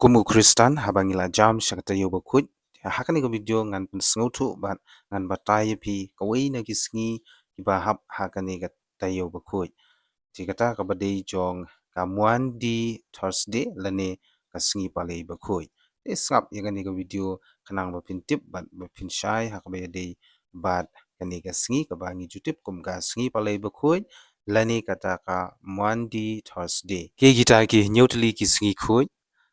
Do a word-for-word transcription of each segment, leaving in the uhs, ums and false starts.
Kum u Khristan, haba ngi la jam sha ka taïew bakhuid, ha kane ka video ngan pynsngewthuh bad ngan batai ïa phi kawei na ki sngi kiba hap ha kane ka taïew bakhuid. Te kata kaba dei jong ka Maundy Thursday lane ka sngi palei bakhuid. Te sngap ïa kane ka video khnang ba phin tip bad ba phin shai ha kaba ïadei bad kane ka sngi kaba ngi ju tip kum ka sngi palei bakhuid lane kata ka Maundy Thursday. Ki kita ki hynñiew tylli ki sngi khuid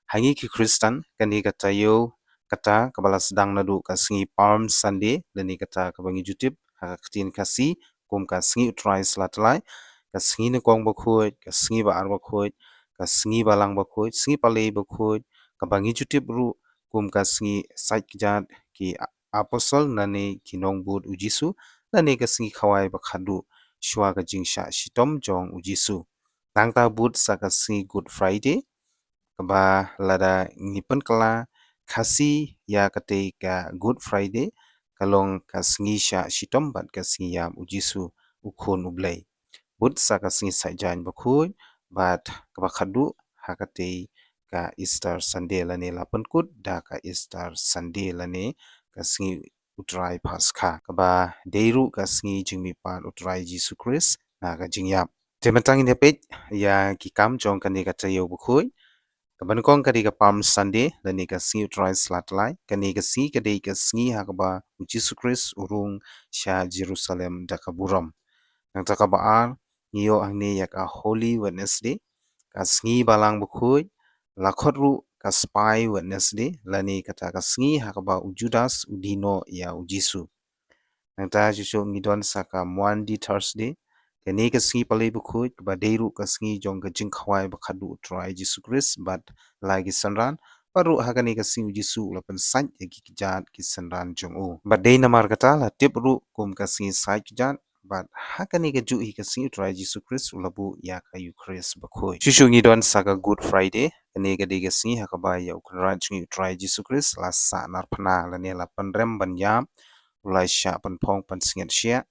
ha ngi ki Khristan, kane ka taïew kata kaba la sdang naduh ka sngi Palm Sunday lane kata kaba ngi ju tip ha ka ktien Khasi kum ka sngi U Trai Slatlai, ka sngi nyngkong bakhuid, ka sngi ba ar bakhuid, ka sngi balang bakhuid, sngi palei bakhuid, kaba ngi ju tip ruh kum ka sngi sait kjat ki apostol lane ki nongbud U Jisu, lane ka sngi khawai bakhadduh shuwa ka jingshah shitom jong U Jisu. Nangta bud sa ka sngi Good Friday, kaba lada ngi pynkylla Khasi ïa katei ka Good Friday, ka long ka sngi shah shitom bad ka sngi ïap U Jisu, U Khun U Blei. Bud sa ka sngi Saitjaiñ bakhuid bad kaba khadduh ha katei ka Easter Sunday lane la pynkut da ka Easter Sunday lane ka sngi U Trai Paskha, kaba dei ruh ka sngi jingmihpat U Trai Jisu Khrist na ka jingïap. Te mynta ngin ïa peit ïa ki kam jong kane ka taïew bakhuid. Kaba nyngkong ka dei ka Palm Sunday lane ka sngi U Trai Slatlai. Kane ka sngi ka dei ka sngi ha kaba U Jisu Khrist u rung sha Jerusalem da ka burom. Nangta kaba ar ngi ïoh hangne ïa ka Holy Wednesday, ka sngi balang bakhuid, la khot ruh ka Spy Wednesday lane kata ka sngi ha kaba u Judas u die noh ïa U Jisu. Nangta shuh shuh ngi don sa ka Maundy Thursday, kane ka sngi palei bakhuid kaba dei ruh ka sngi jong ka jingkhawai bakhadduh U Trai Jisu Khrist bad la ki synran, bad ruh ha kane ka sngi U Jisu u la pynsait ïa ki kjat ki synran jong u. Bad dei namar kata la tip ruh kum ka sngi sait kjat, bad ha kane ka juh hi ka sngi U Trai Jisu Khrist u la buh ïa ka Eukharist bakhuid. Shuh shuh ngi don sa ka Good Friday, kane ka dei ka sngi ha kaba ïa U Kynrad jong ngi U Trai Jisu Khrist la sahnarphna lane la pynrem ban ïap, u la shah pynphong pynsngiat shiah,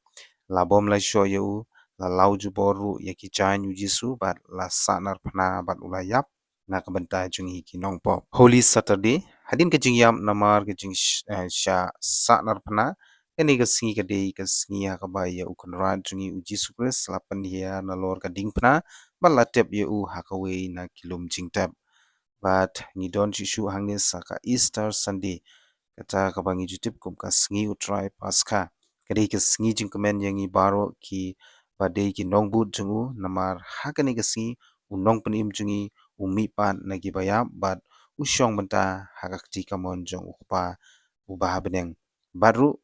la bom la shoh ïa u, la law jubor ruh ïa ki jaiñ U Jisu bad la sahnarphna bad u la ïap na ka bynta jong ngi ki nongpop. Holy Saturday, hadien ka jingïap namar ka jing sh-, eh, shah sahnarphna, kane ka sngi ka dei ka sngi ha kaba ïa U Kynrad jong ngi U Jisu Khrist la pynhiar nalor ka diengphna bad la tep ïa u ha kawei na ki lum jingtep. Bad ngi don shuh shuh hangne sa ka Easter Sunday, kata kaba ngi ju tip kum ka sngi U Trai Paskha. Ka dei ka sngi jingkmen ïa ngi baroh kiba dei ki nongbud jong u, namar ha kane ka sngi u Nongpynim jong ngi u mihpat na kiba ïap bad u shong bynta ha ka kti kamon jong U Kpa uba ha bneng, bad ruh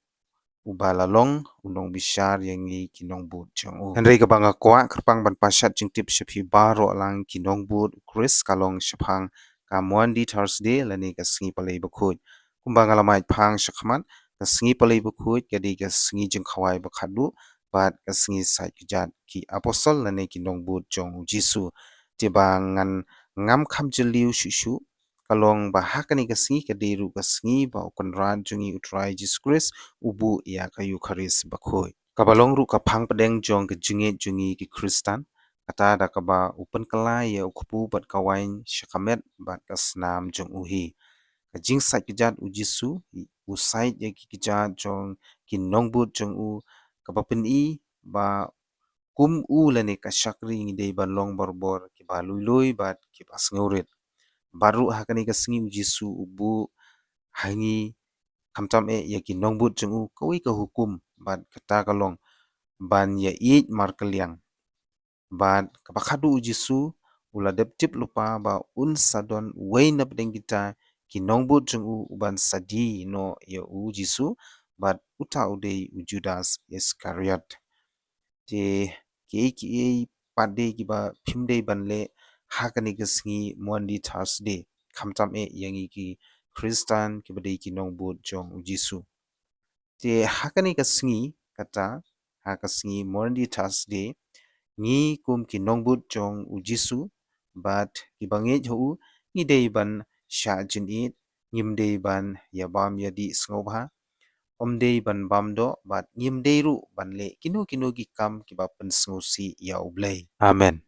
uba la long u nongbishar ïa ngi ki nongbud jong u. Hynrei kaba nga kwah kyrpang ban pashat jingtip sha phi baroh lang ki nongbud U Khrist ka long shaphang ka Maundy Thursday lane ka sngi palei bakhuid. Kumba nga la mait phang shakhmat, ka sngi palei bakhuid ka dei ka sngi jingkhawai bakhadduh bad ka sngi sait kjat ki apostol lane ki nongbud jong U Jisu. Te ba ngan ngam kham jylliew shuh shuh, ka long ba ha kane ka sngi ka dei ruh ka sngi ba U Kynrad jong ngi U Trai Jisu Khrist u buh ïa ka Eukharist bakhuid. Kaba long ruh ka phang pdeng jong ka jingngeit jong ngi ki Khristan, kata da kaba u pynkylla ïa u kpu bad ka waiñ sha ka met bad ka snam jong u hi. Ka jingsait kjat U Jisu, u sait ïa ki kjat jong ki nongbud jong u, kaba pyni ba kum u lane ka shakri ngi dei ban long barabor kiba lui lui bad kiba sngewrit. Bad ruh ha kane ka sngi U Jisu u buh ha ngi khamtam eh ïa ki nongbud jong u kawei ka hukum, bad kata ka long ban ïaieit markylliang. Bad kaba khadduh U Jisu u la dep tip lypa ba un sa don uwei na pdeng kita ki nongbud jong u uban sa die noh ïa U Jisu, bad uta u dei u Judas Iskariot. Te kiei kiei pat de kiba phim dei ban leh ha kane ka sngi Maundy Thursday, khamtam eh ïa ngi ki Khristan kiba dei ki nongbud jong U Jisu. Te ha kane ka sngi, kata, ha ka sngi Maundy Thursday, ngi kum ki nongbud jong U Jisu bad kiba ngeit ha u, ngi dei ban shah jingit, ngim dei ban ïa bam ïa dih sngewbha, ym dei ban bam doh bad ngim dei ruh ban leh kino kino ki kam kiba pynsngewsih ïa U Blei. Amen.